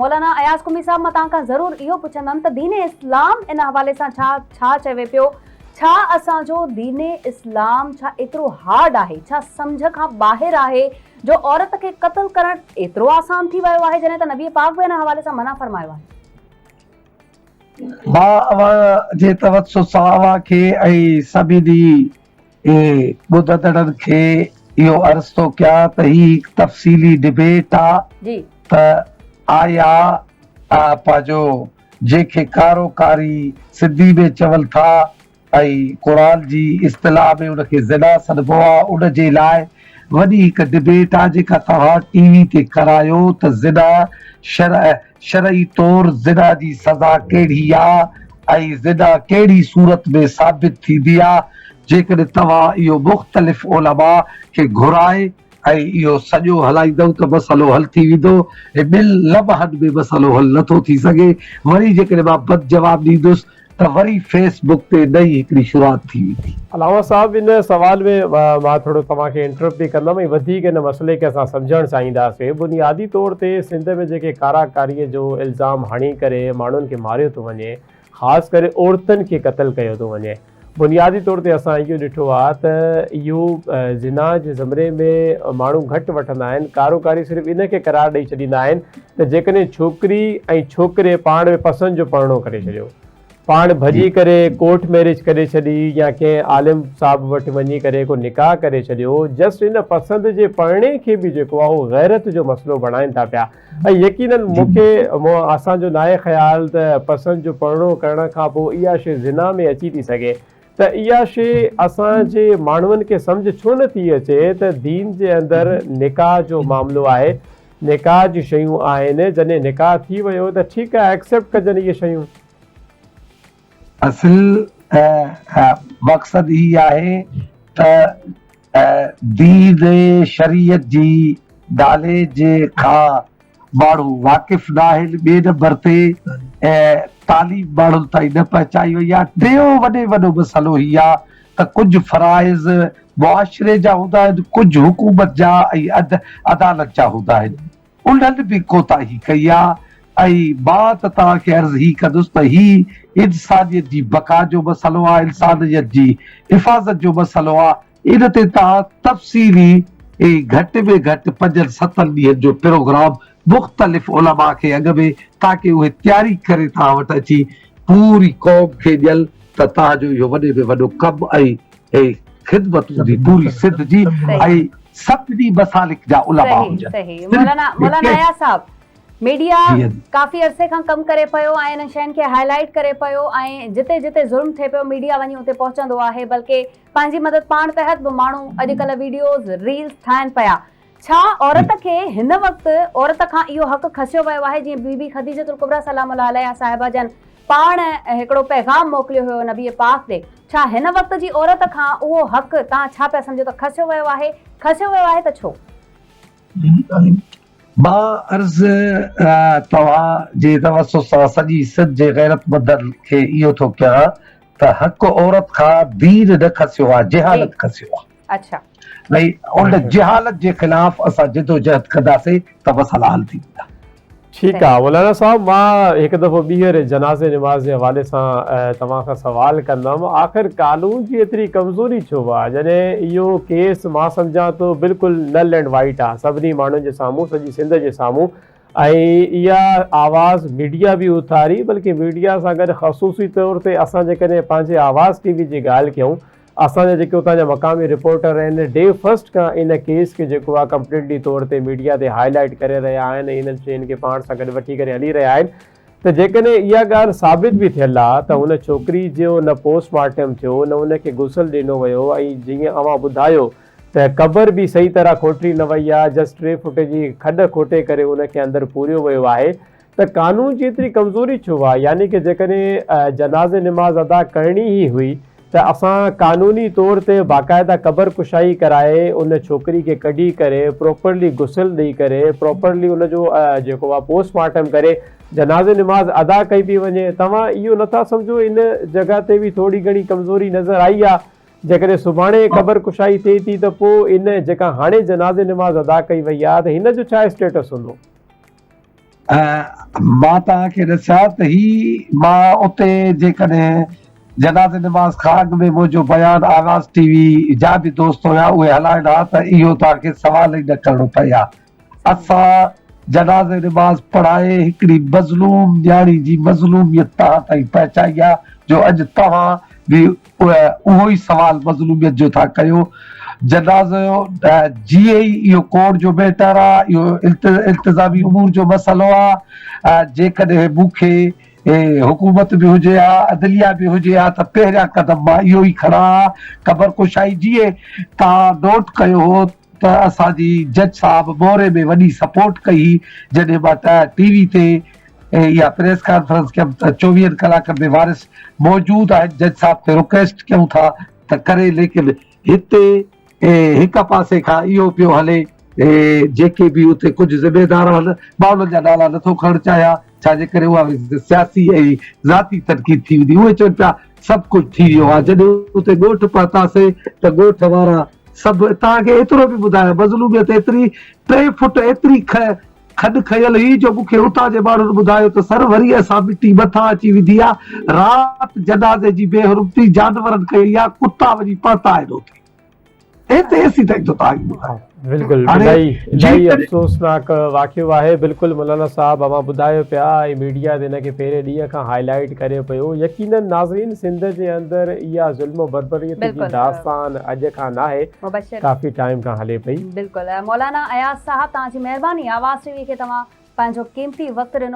مولانا اياز قمي صاحب مان توهان کان ضرور اهو پڇندم ته دين اسلام ان حوالي سان ڇا ڇا چوي پيو ڇا اسان جو دين اسلام ڇا ايترو هارڊ آهي ڇا سمجهه کان ٻاهر آهي جو عورت کي قتل ڪرڻ ايترو آسان ٿي ويو آهي جڏهن ته نبي پاڪ به ان حوالي سان منع فرمايو آهي. مان اوهان جي توسط سان اوهان کي ۽ سڀني ٻڌندڙن کي اهو عرض ٿو ڪيان ته هي هڪ تفصيلي ڊبيٽ آ ته آيا پنهنجو جنهن کي ڪارو ڪاري سنڌي ۾ چون ٿا ۽ قرآن جي اصطلاح ۾ ان کي زنا سڏبو آ ان جي لاء وڏي هڪ ڊبيٽ آ جيڪا توهان ٽي وي تي ڪرايو ته زنا شرع شرعي طور زنا جي سزا ڪهڙي آ ۽ زنا ڪهڙي صورت ۾ ثابت ٿيندي آ، جيڪڏهن توهان اهو مختلف علماء کي گهرائي ۽ اهو سڄو هلائيندؤ ته مسئلو حل ٿي ويندو ۽ ٻن لمحن ۾ مسئلو حل نٿو ٿي سگهي، وري جيڪڏهن مان بد جواب ڏيندس ته وري فيس بڪ تي نئين هڪڙي شروعات ٿي ويندي. علامه صاحب ان سوال ۾ مان ٿورو توهان کي انٽرپٽ به ڪندم ۽ وڌيڪ ان مسئلي کي اسان سمجهڻ چاهينداسين. بنيادي طور تي سنڌ ۾ جيڪي ڪارا ڪاري جو الزام هڻي ڪري ماڻهن کي ماريو ٿو وڃي خاص ڪري عورتن کي قتل ڪيو ٿو وڃي بنيادي طور تي اسان اهو ڏٺو آهي ته اهو زنا جي زمري ۾ ماڻهو گهٽ وٺندا آهن ڪارو ڪاري صرف ان کي قرار ڏئي ڇڏيندا آهن ته جيڪڏهن ڇوڪري ۽ ڇوڪري پاڻ ۾ پسند جو پرڻو ڪري ڇڏيو، پاڻ ڀڄي ڪري ڪورٽ ميريج ڪري ڇڏي يا ڪنهن عالم صاحب وٽ وڃي ڪري ڪو نڪاح ڪري ڇڏيو، جسٽ ان پسند جي پرڻي کي به جيڪو آهي اهو غيرت جو مسئلو بڻائين ٿا پيا ۽ يقينن مون کي اسان جو ناهي خيال ته پسند جو پرڻو ڪرڻ کان پوء اها شيء زنا ۾ اچي ٿي سگهي ته اها شيء اسان جي ماڻهن کي سمجهه ڇو نه ٿي اچي ته دين جي اندر نڪاح جو معاملو آهي، نڪاح جون شيون آهن، جڏهن نڪاح ٿي ويو ته ٺيڪ آهي ايڪسيپٽ ڪجن اهي شيون. اصل مقصد هي آهي ته دين شريعت جي ناليج کان ماڻهو واقف ناهن، ٻئي نمبر تي تعليم ماڻهن تائين نه پهچائي وئي آهي، ٽيون وڏي وڏو مسئلو هي آهي ته ڪجهه فرائض معاشري جا هوندا آهن، ڪجهه حڪومت جا ۽ عدالت جا هوندا آهن، انهن به ڪوتاهي ڪئي آهي ۽ مان ته توهان کي عرض هي ڪندس ته هي انسانيت جي بقا جو مسئلو آهي، انسانيت جي حفاظت جو مسئلو آهي، ان تي توهان تفصيلي ۽ گهٽ ۾ گهٽ پنجن ستن ڏينهن جو پروگرام مختلف علماء کي اڳ ۾ تاڪه اهي تياري ڪري توهان وٽ اچي پوري قوم کي ڏين ته توهان جو اهو وڏي ۾ وڏو ڪم ۽ خدمت هوندي پوري سنڌ جي ۽ سڀني مسالڪ جا علماء هجن. صحيح مولانا مولانا اياز صاحب ميڊيا ڪافي عرصي کان ڪم ڪري پيو ۽ انهن شين کي هائي لائيٽ ڪري پيو ۽ جتي جتي ظلم ٿئي پيو ميڊيا وڃي اتي پهچندو آهي بلڪه پنهنجي مدد پاڻ تحت به ماڻهو اڄڪلهه ويڊيوز ريلز ٺاهن پيا ڇا عورت کي هن وقت عورت کان اهو حق کسيو ويو آهي جيئن بي بي خديجة الڪبريٰ سلام الله عليها صاحبه جن پاڻ هڪڙو پيغام موڪليو هيو نبي پاڪ ڏي ڇا هن وقت جي عورت کان اهو حق توهان ڇا پيا سمجهو ته کسيو ويو آهي کسيو ويو آهي ته ڇو؟ مان عرض توهان جي توسط سان سڄي سنڌ جي غيرتمندن کي اهو ٿو ڪيان ته حق عورت کان دين نه کسيو آ جهالت کسيو آ. اڇا. ۽ ان جهالت جي خلاف اسان جدوجهد ڪنداسين ته مسئلا حل ٿي ويندا. ٺيڪ آ مولانا صاحب مان هڪ دفعو ٻيهر جنازي نماز جي حوالي سان توهان کان سوال ڪندم آخر قانون جي ايتري ڪمزوري ڇو آ جڏهن اهو ڪيس مان سمجهان ٿو بلڪل نل اينڊ وائيٽ آ سڀني ماڻهن جي سامهون سڄي سنڌ جي سامهون ۽ اها آواز ميڊيا به اٿاري بلڪه ميڊيا سان گڏ خصوصي طور تي اسان جيڪڏهن پنهنجي آواز ٽي وي جي ڳالهه ڪيون اسان جا جيڪي اتان جا مقامي رپورٽر آهن ڊي فرسٽ کان ان ڪيس کي جيڪو آهي ڪمپليٽلي طور تي ميڊيا تي هائي لائيٽ ڪري رهيا آهن ۽ انهن شين کي پاڻ سان گڏ وٺي ڪري هلي رهيا آهن ته جيڪڏهن اها ڳالهه ثابت به ٿيل آهي ته ان ڇوڪري جو نه پوسٽ مارٽم ٿيو نه ان کي غسل ڏنو ويو ۽ جيئن اوهان ٻڌايو ته قبر به صحيح طرح کوٽري نه وئي آهي، جسٽ ٽي فوٽ جي کڏ کوٽي ڪري ان کي اندر پوريو ويو آهي ته قانون جي ايتري ڪمزوري ڇو آهي؟ يعني ڪه جيڪڏهن جنازي نماز ادا ڪرڻي ئي هئي ته اسان قانوني طور تي باقاعده قبر ڪشائي ڪرائي ان ڇوڪري کي ڪڍي ڪري پراپرلي غسل ڏئي ڪري پراپرلي ان جو جيڪو آهي پوسٽ مارٽم ڪري جنازي نماز ادا ڪئي پئي وڃي توهان اهو نٿا سمجهو ان جڳهه تي به ٿوري گهڻي ڪمزوري نظر آئي آهي جيڪڏهن سڀاڻي قبر ڪشائي ٿئي ٿي ته پوء ان جيڪا هاڻي جنازي نماز ادا ڪئي وئي آهي ته هن جو ڇا اسٽيٽس هوندو؟ مان توهان کي ڏسيان ته هي مان اتي جيڪڏهن جنازي نماز کان اڳ ۾ منهنجو بيان آواز ٽي وي جا به دوست هيا اهي هلائن ها ته اهو توهان کي سوال ئي نه ڪرڻو پئي ها. اسان جنازي نماز پڙهائي هڪڙي مظلوم نياڻي جي مظلوميت توهان تائين پهچائي آ جو اڄ توهان به اهو ئي سوال مظلوميت جو ٿا ڪيو. جنازو جيئن ئي اهو ڪورٽ جو ميٽر آ اهو التزامي امور جو مسئلو آ جيڪڏهن مون کي حڪومت به هجي ها عدليه به هجي ها ته پهريان قدم مان اهو ئي کڻان ها قبر ڪشائي جيئن توهان نوٽ ڪيو هو ته اسان جي جج صاحب موري ۾ وڏي سپورٽ ڪئي هئي جڏهن مان ٽي وي تي اها پريس ڪانفرنس ڪيم ته چوويهن ڪلاڪن ۾ وارث موجود آهن جج صاحب کي رڪويسٽ ڪيون ٿا ته ڪري ليڪن هتي هڪ پاسي کان اهو پيو هلي جيڪي به اتي ڪجهه ذميدار آهن مان انهن جا نالا نٿو کڻڻ چاهيان ڇا جي ڪري اها وري سياسي ۽ ذاتي تنقيد ٿي ويندي اهي چون پيا سڀ ڪجهه ٿي ويو آهي جڏهن اتي ڳوٺ پهتاسين ته ڳوٺ وارا سڀ توهان کي ايترو به ٻڌايان مظلوميت ايتري ٽي فٽ ايتري کڏ کنيل هئي جو مون کي اتان جي ماڻهن ٻڌايو ته سر وري اسان مٽي مٿان اچي وڌي آ، رات جنازي جي بي حرمتي جانورن ڪئي آ، ڪتا وڃي پهتا آهن اتي. ايتي ايسي تائين ٿو توهان کي ٻڌايان. بلڪل هاڻي الاهي الاهي جيڪڏهن. افسوسناڪ واقعو آهي بلڪل مولانا صاحب اوهان ٻڌايو پيا ۽ ميڊيا به ان کي پهرين ڏينهن کان هائي لائيٽ ڪري پيو يقينن ناظرين سنڌ جي اندر اها ظلم و بربريت جي بلڪل داستان اڄ کان ناهي مبشر. ڪافي ٽائيم کان هلي پئي. بلڪل مولانا اياز صاحب توهان جي مهرباني آواز ٽي وي کي توهان پنهنجو قيمتي وقت ڏنو.